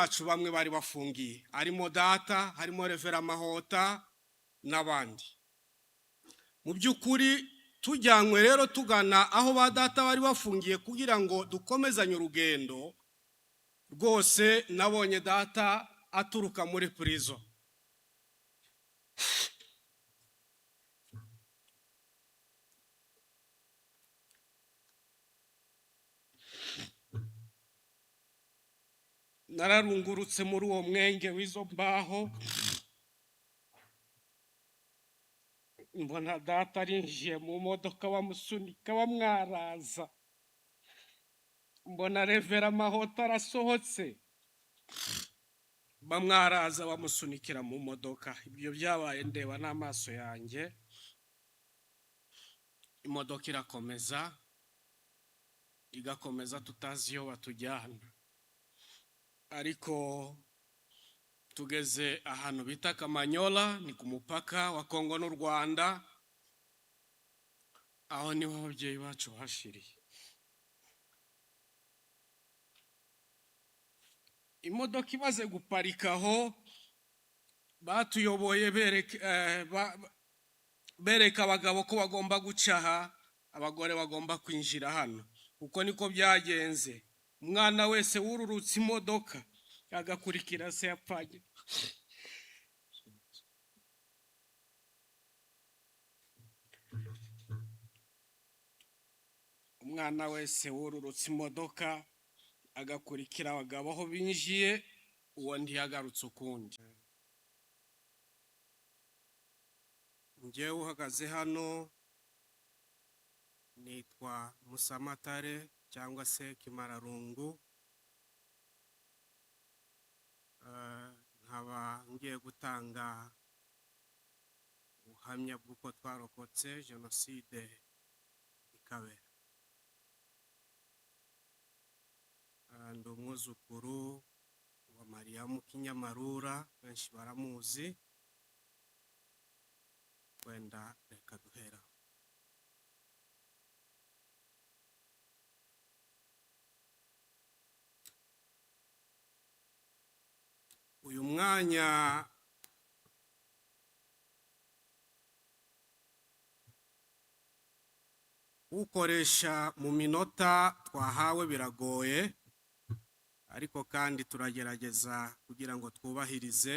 Bacu bamwe bari bafungiye, harimo data, harimo Reverend Mahota n'abandi. Mu by'ukuri tujyanywe rero tugana aho ba data bari bafungiye kugira ngo dukomezanye urugendo. Rwose nabonye data aturuka muri prison. Nararungurutse muri uwo mwenge w'izo mbaho, mbona data arinjiye mu modoka, bamusunika, bamwaraza. Mbona Reverend Mahota arasohotse, bamwaraza, bamusunikira mu modoka. Ibyo byabaye ndeba n'amaso yanjye. Imodoka irakomeza, igakomeza, tutazi iyo batujyana. Ariko tugeze ahantu bita Kamanyola, ni ku mupaka wa Kongo n'u Rwanda, aho niho ababyeyi bacu bashiriye. Imodoka imaze guparika aho, batuyoboye bereka abagabo ko bagomba guca aha, abagore bagomba kwinjira hano. Uko niko byagenze. Umwana wese wururutse imodoka agakurikira se yapfanye. Umwana wese wururutse imodoka agakurikira abagabo aho binjiye, uwo ntiyagarutse ukundi. Njyewe uhagaze hano nitwa Musamatare cyangwa se Kimararungu, nkaba ngiye gutanga ubuhamya bw'uko twarokotse jenoside ikabera. Ndi umwuzukuru wa Mariyamu Kinyamarura, benshi baramuzi. Wenda reka duhera uyu mwanya. Ukoresha mu minota twahawe biragoye, ariko kandi turagerageza kugira ngo twubahirize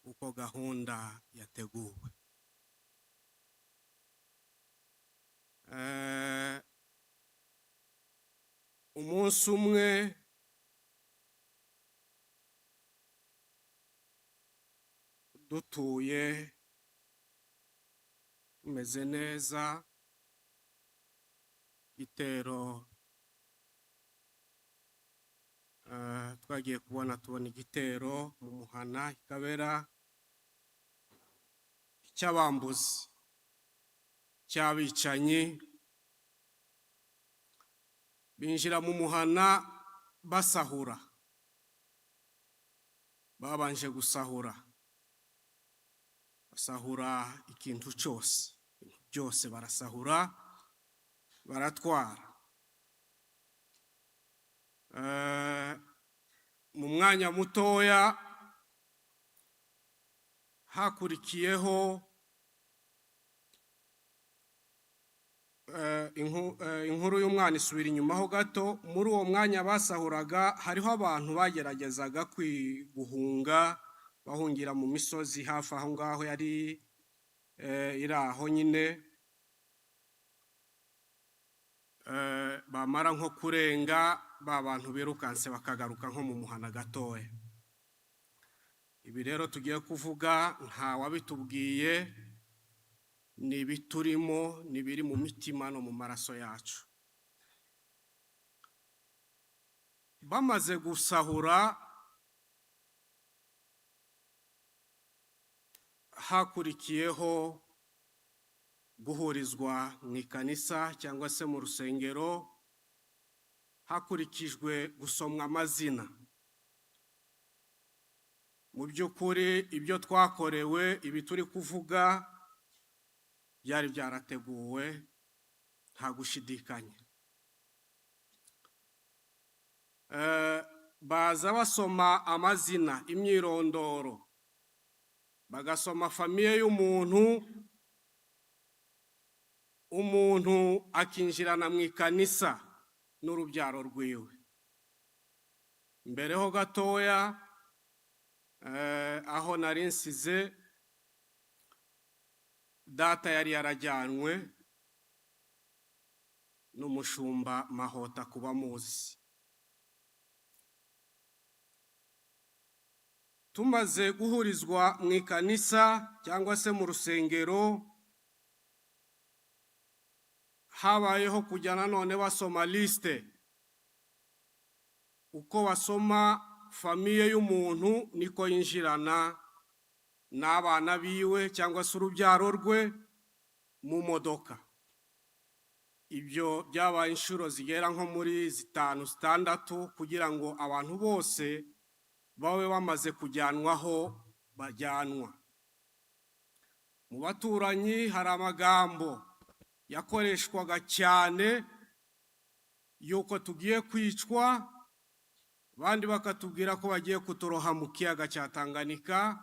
uko gahunda yateguwe. Umunsi umwe dutuye tumeze neza, igitero, twagiye kubona tubona igitero mu muhana ikabera cy'abambuzi, cy'abicanyi, binjira mu muhana basahura. Babanje gusahura, basahura ikintu cyose, ibintu byose barasahura, baratwara. Mu mwanya mutoya hakurikiyeho inkuru y'umwana isubira inyuma ho gato. Muri uwo mwanya basahuraga, hariho abantu bageragezaga guhunga, bahungira mu misozi hafi aho ngaho yari iri aho nyine. Bamara nko kurenga, ba bantu birukanse bakagaruka nko mu muhana gatoya. Ibi rero tugiye kuvuga nta wabitubwiye, ni ibiturimo, ni ibiri mu mitima no mu maraso yacu. Bamaze gusahura, hakurikiyeho guhurizwa mu ikanisa cyangwa se mu rusengero, hakurikijwe gusomwa amazina. Mu by'ukuri ibyo twakorewe, ibi turi kuvuga, byari byarateguwe, nta gushidikanya. Baza basoma amazina, imyirondoro, bagasoma famille y'umuntu, umuntu akinjirana mu ikanisa n'urubyaro rwiwe. Mbere ho gatoya, aho nari nsize data, yari yarajyanwe n'umushumba Mahota kuba muzi. Tumaze guhurizwa mu ikanisa cyangwa se mu rusengero, habayeho kujya nanone basoma liste. Uko basoma famille y'umuntu, niko yinjirana n'abana biwe cyangwa se urubyaro rwe mu modoka. Ibyo byabaye inshuro zigera nko muri zitanu, zitandatu, kugira ngo abantu bose babe bamaze kujyanwaho bajyanwa. Mu baturanyi hari amagambo yakoreshwaga cyane yuko tugiye kwicwa, abandi bakatubwira ko bagiye kuturoha mu kiyaga cya Tanganyika,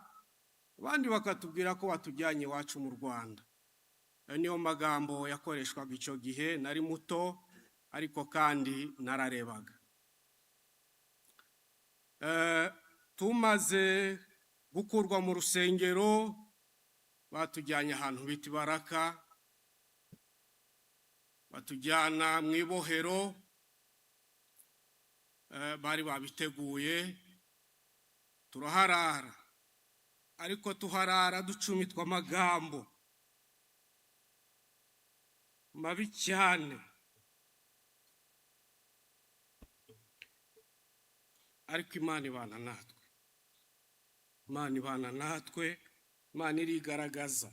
abandi bakatubwira ko batujyanye iwacu mu Rwanda. Ayo niyo magambo yakoreshwaga icyo gihe. Nari muto, ariko kandi nararebaga. Tumaze gukurwa mu rusengero, batujyanye ahantu bita Ibaraka, batujyana mu ibohero. Bari babiteguye, turaharara, ariko tuharara ducumitwa amagambo mabi cyane. Ariko Imana ibana natwe, Imana ibana natwe, Imana irigaragaza.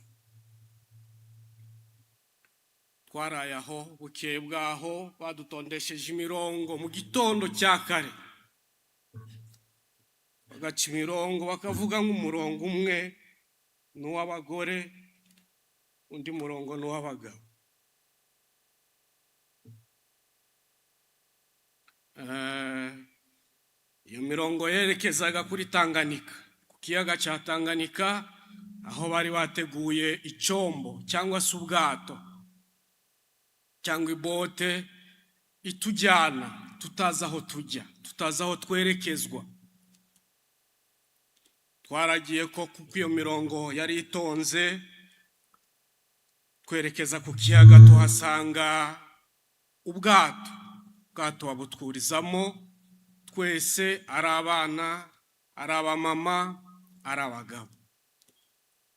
Twaraye aho. Bukeye bwaho badutondesheje imirongo mu gitondo cya kare, bagaca imirongo, bakavuga nk'umurongo umwe ni uw'abagore, undi murongo ni uw'abagabo. Iyo mirongo yerekezaga kuri Tanganyika, ku kiyaga cya Tanganyika, aho bari bateguye icombo cyangwa se ubwato cyangwa ibote itujyana tutazi aho tujya, tutazi aho twerekezwa. Twaragiye ko kuko iyo mirongo yari itonze, twerekeza ku kiyaga, tuhasanga ubwato. Ubwato babutwurizamo twese, ari abana, ari abamama, ari abagabo.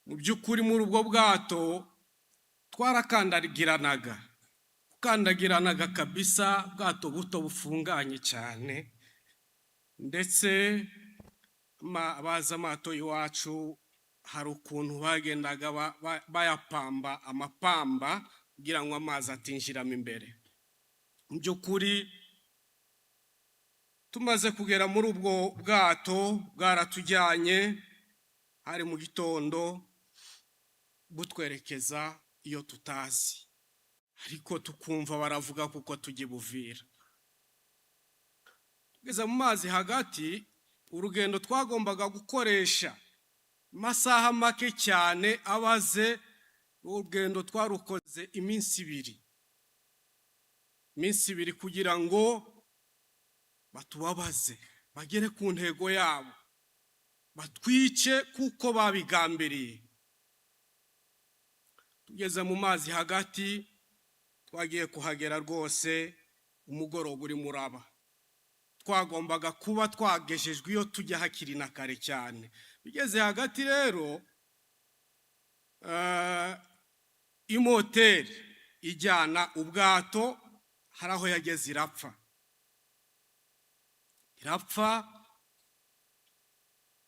Mu by'ukuri, muri ubwo bwato twarakandagiranaga, gukandagiranaga kabisa. Ubwato buto bufunganye cyane, ndetse bazi amato y'iwacu, hari ukuntu bagendaga bayapamba amapamba kugira ngo amazi atinjiramo imbere. Mu by'ukuri, tumaze kugera muri ubwo bwato, bwaratujyanye, hari mu gitondo, butwerekeza iyo tutazi, ariko tukumva baravuga kuko tujya Buvira. Tugeze mu mazi hagati, urugendo twagombaga gukoresha amasaha make cyane abaze, urugendo twarukoze iminsi 2, iminsi 2, kugira ngo batubabaze, bagere ku ntego yabo, batwice kuko babigambiriye. Tugeze mu mazi hagati, twagiye kuhagera rwose umugoroba urimo uraba. Twagombaga kuba twagejejwe iyo tujya hakiri na kare cyane. Bigeze hagati rero, imoteri ijyana ubwato hari aho yageze irapfa, irapfa.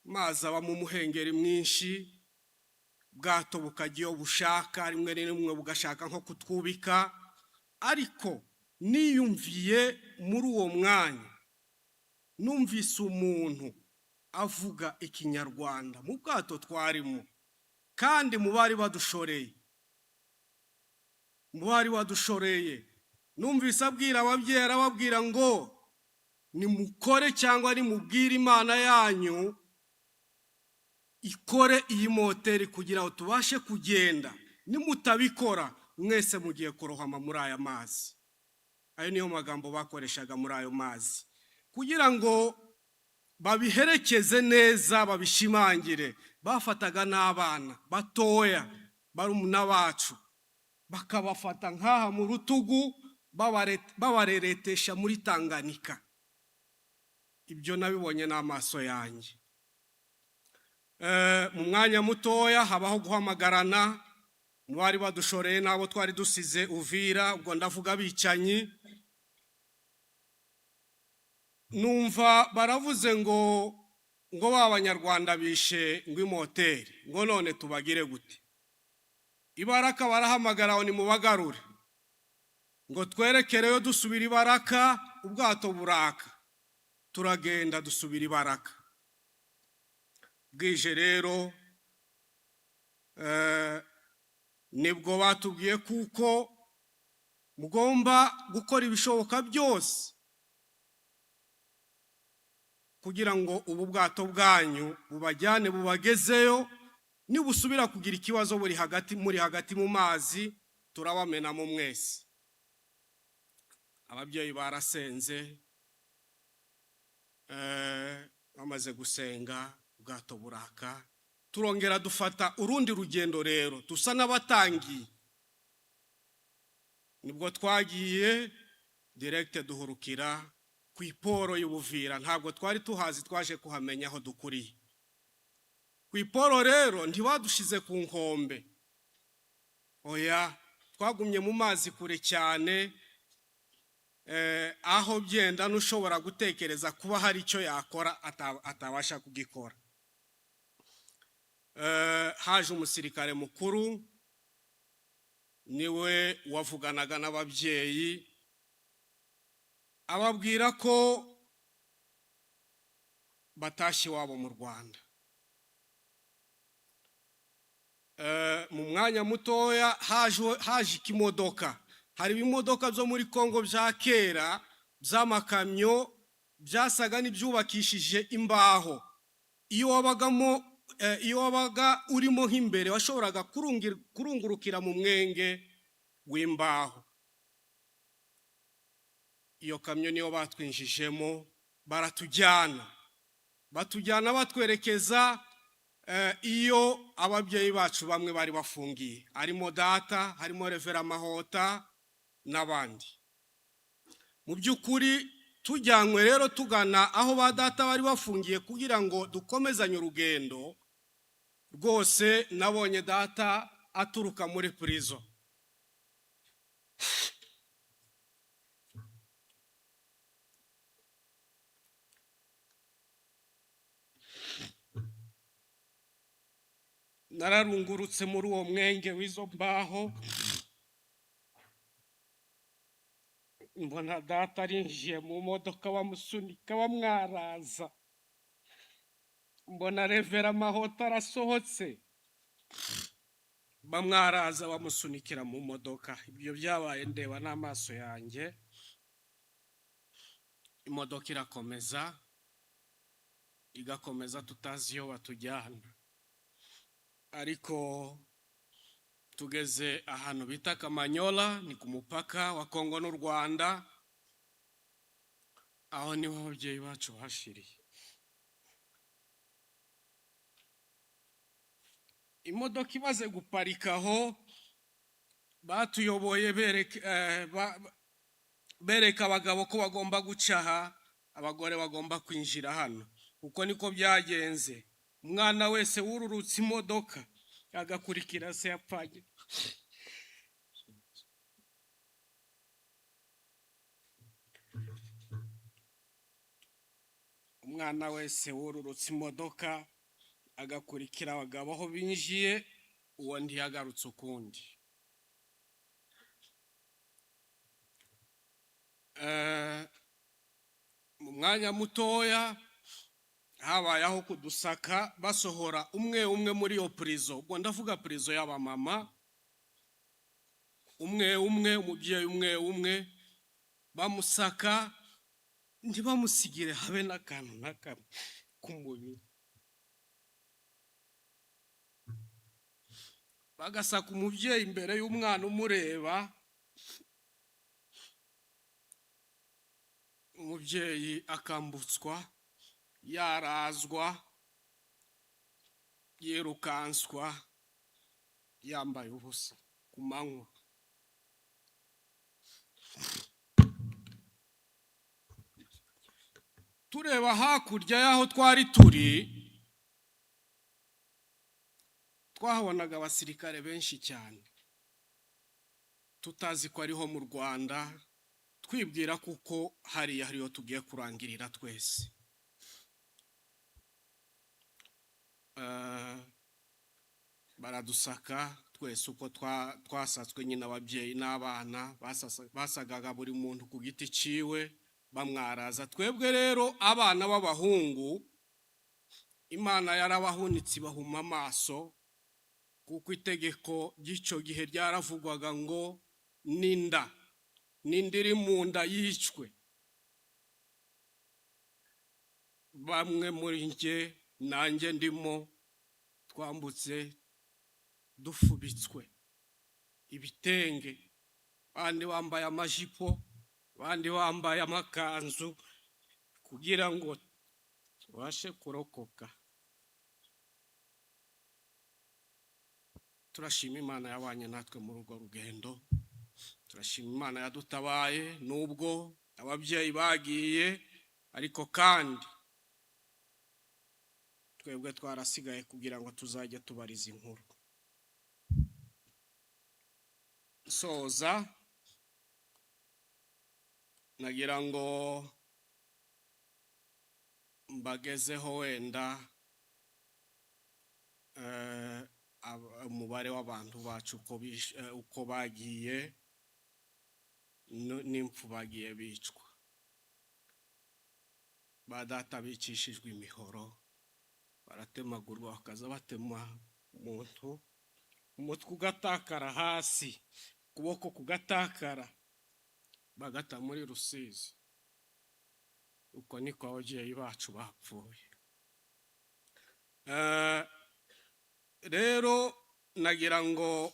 Amazi aba mu muhengeri mwinshi, ubwato bukajya iyo bushaka, rimwe na rimwe bugashaka nko kutwubika. Ariko niyumviye muri uwo mwanya, numvise umuntu avuga Ikinyarwanda mu bwato twarimo, kandi mu bari badushoreye, mu bari badushoreye, numvise abwira ababyeyi, arababwira ngo: Nimukore cyangwa nimubwire Imana yanyu ikore iyi moteri kugira ngo tubashe kugenda. Nimutabikora, mwese mugiye kurohama muri aya mazi. Ayo niyo magambo bakoreshaga muri ayo mazi. Kugira ngo babiherekeze neza, babishimangire, bafataga n'abana batoya, barumuna bacu, bakabafata nk'aha mu rutugu, babareretesha muri Tanganika. Ibyo nabibonye n'amaso yanjye. Mu mwanya mutoya habaho guhamagarana mu bari badushoreye n'abo twari dusize Uvira, ubwo ndavuga abicanyi. Numva baravuze ngo ba Banyarwanda bishe ngo imoteri, ngo none tubagire gute? Ibaraka barahamagara ngo nimubagarure, ngo twerekereyo dusubira Ibaraka. Ubwato buraka, turagenda dusubira Ibaraka. Bwije rero, nibwo batubwiye kuko mugomba gukora ibishoboka byose kugira ngo ubu bwato bwanyu bubajyane bubagezeyo. Nibusubira kugira ikibazo buri hagati, muri hagati mu mazi, turabamenamo mwese. Ababyeyi barasenze. Bamaze gusenga, ubwato buraka, turongera dufata urundi rugendo. Rero dusa n'abatangiye, nibwo twagiye direct duhurukira ku iporo y'Ubuvira. Ntabwo twari tuhazi, twaje kuhamenya aho dukuriye. Ku iporo rero ntibadushize ku nkombe, oya, twagumye mu mazi kure cyane, aho byenda n'ushobora gutekereza kuba hari icyo yakora atabasha kugikora. Haje umusirikare mukuru, niwe wavuganaga n'ababyeyi, ababwira ko batashye iwabo mu Rwanda. Mu mwanya mutoya haje ikimodoka. Hari ibimodoka byo muri Kongo bya kera by'amakamyo, byasaga n'ibyubakishije imbaho. Iyo wabaga urimo nk'imbere, washoboraga kurungurukira mu mwenge w'imbaho. Iyo kamyo niyo batwinjijemo, baratujyana, batujyana batwerekeza iyo ababyeyi bacu bamwe bari bafungiye, harimo data, harimo Revera Mahota n'abandi. Mu by'ukuri tujyanywe rero tugana aho ba data bari bafungiye kugira ngo dukomezanye urugendo. Rwose nabonye data aturuka muri prison. Nararungurutse muri uwo mwenge w'izo mbaho, mbona data arinjiye mu modoka, bamusunika, bamwaraza. Mbona Revera Mahota arasohotse, bamwaraza, bamusunikira mu modoka. Ibyo byabaye ndeba n'amaso yanjye. Imodoka irakomeza, igakomeza, tutazi iyo batujyana. Ariko tugeze ahantu bita Kamanyola, ni ku mupaka wa Kongo n'u Rwanda, aho niho ababyeyi bacu bashiriye. Imodoka imaze guparika aho, batuyoboye bereka abagabo ko bagomba guca aha, abagore bagomba kwinjira hano. Uko niko byagenze. Umwana wese wururutse imodoka agakurikira se yapfanye. Umwana wese wururutse imodoka agakurikira abagabo aho binjiye, uwo ntiyagarutse ukundi. Mu mwanya mutoya habayeho kudusaka, basohora umwe umwe muri iyo prison. Ubwo ndavuga prison y'abamama. Umwe umwe, umubyeyi umwe umwe bamusaka. Ntibamusigire habe n'akantu na kamwe k'umubiri. Bagasaka umubyeyi imbere y'umwana umureba, umubyeyi akambutswa, yarazwa, yirukanswa, yambaye ubusa ku manywa. Tureba hakurya y'aho twari turi, twahabonaga abasirikare benshi cyane, tutazi ko ariho mu Rwanda, twibwira kuko hariya hariyo tugiye kurangirira twese. Baradusaka twese uko twasatswe nyine, ababyeyi n'abana basagaga buri muntu ku giti ciwe bamwaraza. Twebwe rero abana b'abahungu, Imana yarabahunitse ibahuma amaso, kuko itegeko ry'icyo gihe ryaravugwaga ngo n'inda n'inda iri mu nda yicwe. Bamwe muri njye nanjye ndimo twambutse dufubitswe ibitenge, abandi bambaye amajipo, abandi bambaye amakanzu, kugira ngo tubashe kurokoka. Turashima Imana yabanye natwe muri urwo rugendo, turashima Imana yadutabaye nubwo ababyeyi bagiye, ariko kandi twebwe twarasigaye kugira ngo tuzajye tubariza inkuru. Soza nagira ngo mbagezeho wenda umubare w'abantu bacu uko bagiye n'impfu bagiye bicwa. Ba data bicishijwe imihoro, baratemagurwa, bakaza batema umuntu, umutwe ugatakara hasi, ukuboko kugatakara, bagata muri Rusizi. Uko niko ababyeyi bacu bapfuye. Rero nagira ngo